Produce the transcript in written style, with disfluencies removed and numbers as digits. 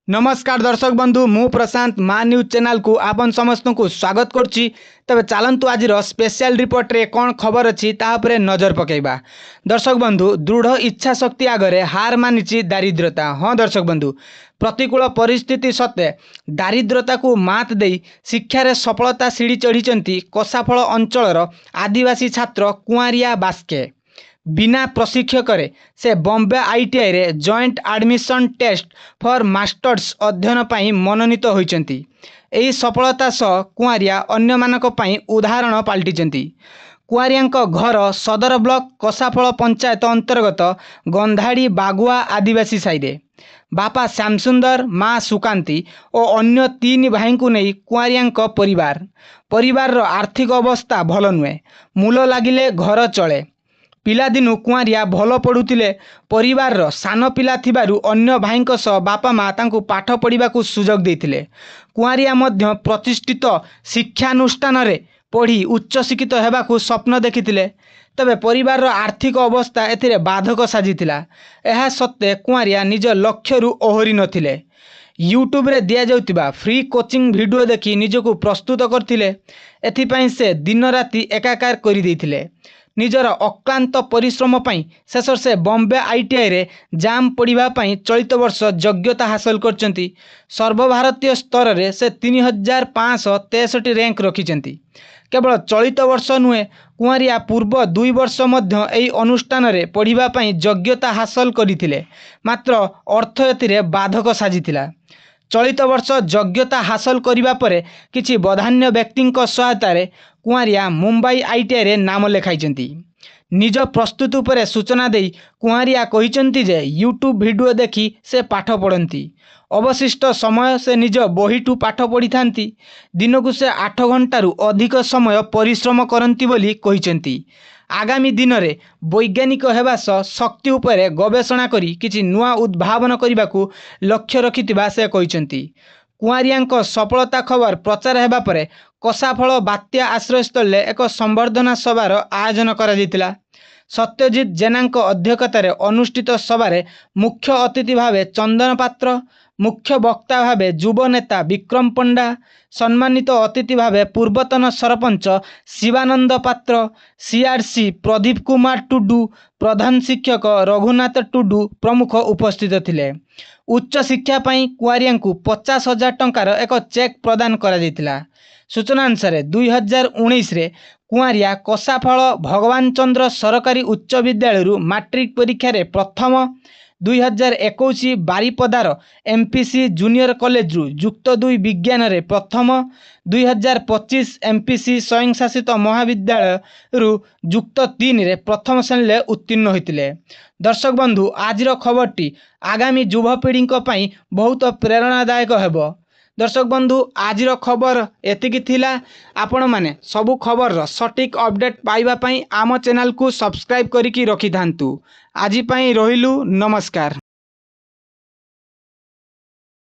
ନମସ୍କାର ଦର୍ଶକ ବନ୍ଧୁ, ମୁଁ ପ୍ରଶାନ୍ତ, ମା ନ୍ୟୁଜ୍ ଚ୍ୟାନେଲକୁ ଆପଣ ସମସ୍ତଙ୍କୁ ସ୍ୱାଗତ କରୁଛି। ତେବେ ଚାଲନ୍ତୁ, ଆଜିର ସ୍ପେଶାଲ ରିପୋର୍ଟରେ କ'ଣ ଖବର ଅଛି ତା ଉପରେ ନଜର ପକାଇବା। ଦର୍ଶକ ବନ୍ଧୁ, ଦୃଢ଼ ଇଚ୍ଛା ଶକ୍ତି ଆଗରେ ହାର ମାନିଛି ଦାରିଦ୍ରତା। ହଁ ଦର୍ଶକ ବନ୍ଧୁ, ପ୍ରତିକୂଳ ପରିସ୍ଥିତି ସତ୍ତ୍ୱେ ଦାରିଦ୍ରତାକୁ ମାତ୍ ଦେଇ ଶିକ୍ଷାରେ ସଫଳତା ସିଡ଼ି ଚଢ଼ିଛନ୍ତି କଷାଫଳ ଅଞ୍ଚଳର ଆଦିବାସୀ ଛାତ୍ର କୁଆଁରିଆ ବାସ୍କେ। ବିନା ପ୍ରଶିକ୍ଷକରେ ସେ Bombay ଆଇଟିଆଇରେ Joint Admission Test for Masters ଅଧ୍ୟୟନ ପାଇଁ ମନୋନୀତ ହୋଇଛନ୍ତି। ଏହି ସଫଳତା ସହ କୁଆଁରିଆ ଅନ୍ୟମାନଙ୍କ ପାଇଁ ଉଦାହରଣ ପାଲଟିଛନ୍ତି। କୁଆଁରିଆଙ୍କ ଘର ସଦର ବ୍ଲକ କଷାଫଳ ପଞ୍ଚାୟତ ଅନ୍ତର୍ଗତ ଗନ୍ଧାଡ଼ି ବାଗୁଆ ଆଦିବାସୀ ସାହିରେ। ବାପା ଶ୍ୟାମସୁନ୍ଦର, ମା ସୁକାନ୍ତି ଓ ଅନ୍ୟ ତିନି ଭାଇଙ୍କୁ ନେଇ କୁଆଁରିଆଙ୍କ ପରିବାର। ପରିବାରର ଆର୍ଥିକ ଅବସ୍ଥା ଭଲ ନୁହେଁ। ମୂଲ ଲାଗିଲେ ଘର ଚଳେ। ପିଲାଦିନୁ କୁଆଁରିଆ ଭଲ ପଢ଼ୁଥିଲେ। ପରିବାରର ସାନ ପିଲା ଥିବାରୁ ଅନ୍ୟ ଭାଇଙ୍କ ସହ ବାପା ମା ତାଙ୍କୁ ପାଠ ପଢ଼ିବାକୁ ସୁଯୋଗ ଦେଇଥିଲେ। କୁଆଁରିଆ ମଧ୍ୟ ପ୍ରତିଷ୍ଠିତ ଶିକ୍ଷାନୁଷ୍ଠାନରେ ପଢ଼ି ଉଚ୍ଚଶିକ୍ଷିତ ହେବାକୁ ସ୍ୱପ୍ନ ଦେଖିଥିଲେ। ତେବେ ପରିବାରର ଆର୍ଥିକ ଅବସ୍ଥା ଏଥିରେ ବାଧକ ସାଜିଥିଲା। ଏହା ସତ୍ତ୍ୱେ କୁଆଁରିଆ ନିଜ ଲକ୍ଷ୍ୟରୁ ଓହରି ନଥିଲେ। ୟୁଟ୍ୟୁବରେ ଦିଆଯାଉଥିବା ଫ୍ରି କୋଚିଂ ଭିଡ଼ିଓ ଦେଖି ନିଜକୁ ପ୍ରସ୍ତୁତ କରିଥିଲେ। ଏଥିପାଇଁ ସେ ଦିନରାତି ଏକାକାର କରିଦେଇଥିଲେ। ନିଜର ଅକ୍ଳାନ୍ତ ପରିଶ୍ରମ ପାଇଁ ଶେଷରେ ସେ ବମ୍ବେ ଆଇଟିଆଇରେ ଜାମ୍ ପଢ଼ିବା ପାଇଁ ଚଳିତ ବର୍ଷ ଯୋଗ୍ୟତା ହାସଲ କରିଛନ୍ତି। ସର୍ବଭାରତୀୟ ସ୍ତରରେ ସେ 3563 ର୍ୟାଙ୍କ ରଖିଛନ୍ତି। କେବଳ ଚଳିତ ବର୍ଷ ନୁହେଁ, କୁଆଁରିଆ ପୂର୍ବ 2 ବର୍ଷ ମଧ୍ୟ ଏହି ଅନୁଷ୍ଠାନରେ ପଢ଼ିବା ପାଇଁ ଯୋଗ୍ୟତା ହାସଲ କରିଥିଲେ। ମାତ୍ର ଅର୍ଥ ଏଥିରେ ବାଧକ ସାଜିଥିଲା। ଚଳିତ ବର୍ଷ ଯୋଗ୍ୟତା ହାସଲ କରିବା ପରେ କିଛି ବଦାନ୍ୟ ବ୍ୟକ୍ତିଙ୍କ ସହାୟତାରେ କୁଆଁରିଆ ମୁମ୍ବାଇ ଆଇଟିଆଇରେ ନାମ ଲେଖାଇଛନ୍ତି। ନିଜ ପ୍ରସ୍ତୁତି ଉପରେ ସୂଚନା ଦେଇ କୁଆଁରିଆ କହିଛନ୍ତି ଯେ ୟୁଟ୍ୟୁବ୍ ଭିଡ଼ିଓ ଦେଖି ସେ ପାଠ ପଢ଼ନ୍ତି। ଅବଶିଷ୍ଟ ସମୟ ସେ ନିଜ ବହିଠୁ ପାଠ ପଢ଼ିଥାନ୍ତି। ଦିନକୁ ସେ 8 ଘଣ୍ଟାରୁ ଅଧିକ ସମୟ ପରିଶ୍ରମ କରନ୍ତି ବୋଲି କହିଛନ୍ତି। ଆଗାମୀ ଦିନରେ ବୈଜ୍ଞାନିକ ହେବା ସହ ଶକ୍ତି ଉପରେ ଗବେଷଣା କରି କିଛି ନୂଆ ଉଦ୍ଭାବନ କରିବାକୁ ଲକ୍ଷ୍ୟ ରଖିଥିବା ସେ କହିଛନ୍ତି। କୁଆଁରିଆଙ୍କ ସଫଳତା ଖବର ପ୍ରଚାର ହେବା ପରେ କଷାଫଳ ବାତ୍ୟା ଆଶ୍ରୟସ୍ଥଳୀରେ ଏକ ସମ୍ବର୍ଦ୍ଧନା ସଭାର ଆୟୋଜନ କରାଯାଇଥିଲା। ସତ୍ୟଜିତ ଜେନାଙ୍କ ଅଧ୍ୟକ୍ଷତାରେ ଅନୁଷ୍ଠିତ ସଭାରେ ମୁଖ୍ୟ ଅତିଥି ଭାବେ ଚନ୍ଦନ ପାତ୍ର, ମୁଖ୍ୟ ବକ୍ତା ଭାବେ ଯୁବ ନେତା ବିକ୍ରମ ପଣ୍ଡା, ସମ୍ମାନିତ ଅତିଥି ଭାବେ ପୂର୍ବତନ ସରପଞ୍ଚ ଶିବାନନ୍ଦ ପାତ୍ର, ସିଆର୍ସି ପ୍ରଦୀପ କୁମାର ଟୁଡୁ, ପ୍ରଧାନ ଶିକ୍ଷକ ରଘୁନାଥ ଟୁଡୁ ପ୍ରମୁଖ ଉପସ୍ଥିତ ଥିଲେ। ଉଚ୍ଚଶିକ୍ଷା ପାଇଁ କୁଆଁରିଆଙ୍କୁ 50,000 ଟଙ୍କାର ଏକ ଚେକ୍ ପ୍ରଦାନ କରାଯାଇଥିଲା। ସୂଚନା ଅନୁସାରେ, 2019ରେ କୁଆଁରିଆ କଷାଫଳ ଭଗବାନ ଚନ୍ଦ୍ର ସରକାରୀ ଉଚ୍ଚ ବିଦ୍ୟାଳୟରୁ ମାଟ୍ରିକ ପରୀକ୍ଷାରେ ପ୍ରଥମ, 2021 ବାରିପଦାର ଏମ୍ପିସି ଜୁନିୟର କଲେଜରୁ ଯୁକ୍ତ 2 ବିଜ୍ଞାନରେ ପ୍ରଥମ, 2025 ଏମ୍ପିସି ସ୍ୱୟଂଶାସିତ ମହାବିଦ୍ୟାଳୟରୁ ଯୁକ୍ତ 3ରେ ପ୍ରଥମ ଶ୍ରେଣୀରେ ଉତ୍ତୀର୍ଣ୍ଣ ହୋଇଥିଲେ। ଦର୍ଶକ ବନ୍ଧୁ, ଆଜିର ଖବରଟି ଆଗାମୀ ଯୁବପିଢ଼ିଙ୍କ ପାଇଁ ବହୁତ ପ୍ରେରଣାଦାୟକ ହେବ। ଦର୍ଶକ ବନ୍ଧୁ, ଆଜିର ଖବର ଏତିକି ଥିଲା। ଆପଣମାନେ ସବୁ ଖବରର ସଠିକ୍ ଅପଡ଼େଟ୍ ପାଇବା ପାଇଁ ଆମ ଚ୍ୟାନେଲକୁ ସବସ୍କ୍ରାଇବ୍ କରିକି ରଖିଥାନ୍ତୁ। ଆଜି ପାଇଁ ରହିଲୁ, ନମସ୍କାର।